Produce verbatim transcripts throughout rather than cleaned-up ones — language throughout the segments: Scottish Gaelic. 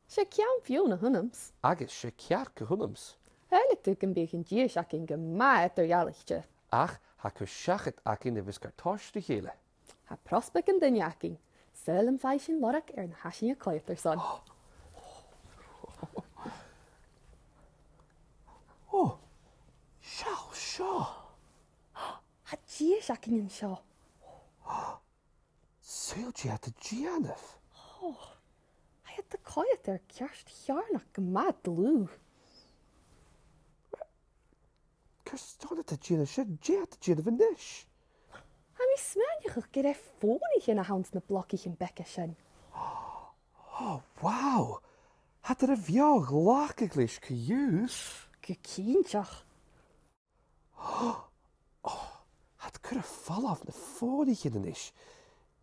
'S e ceann-fionn a th' annams. Agus 's e cearc a th' annams. Shaoileadh tu gum biodh an dithis againn gu math eadar-dhealaichte. Ach tha cur-seachad againn a bhios gar toirt ri chèile. Tha prosbaig an duine againn. Saoil am faigh sinn lorg air na tha sinn a' coimhead airson. Ò, seall seo. Tha dithis againn an seo. Saoil dè tha iad a' dèanamh. Ò, tha iad a' coimhead air ceart cheàrnag gu math dlùth. Carson a tha iad a' dèanamh sin? Dè tha iad a' dèanamh a-nis? Tha mi a' smaoineachadh gur e fònaichean a th' anns na blocaichean beaga sin. Ò, wow! Tha iad air a bheò ghlacadh leis co-dhiù. Gu cinnteach. Ò, tha iad a' cur air falbh na fònaichean a-nis.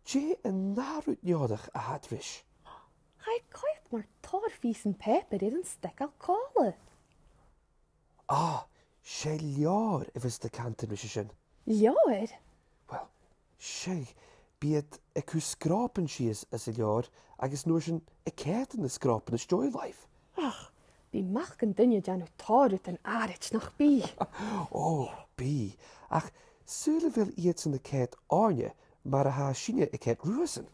Dè an ath rud neònach a tha iad ris? Tha e a' coimhead mar tòrr phìosan pàipeir air an steigeil còmhla. Ah, 's e leabhar a bhios iad a' cantainn ris an sin. Leabhar? Uill, seadh, bidh iad a' cur sgròpan sìos anns an leabhar agus an uair sin a' coimhead air na sgròpan às dèidh làimh. Ach, bidh mac an duine a' dèanamh tòrr rudan àraid, nach bi? Ò, bidh. Ach saoil a bheil iadsan a' coimhead oirnne mar a tha sinne a' coimhead riuthasan?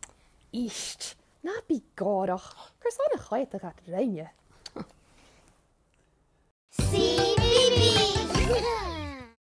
Ist, na bi gòrach, carson a choimheadadh iad rinne? C B B.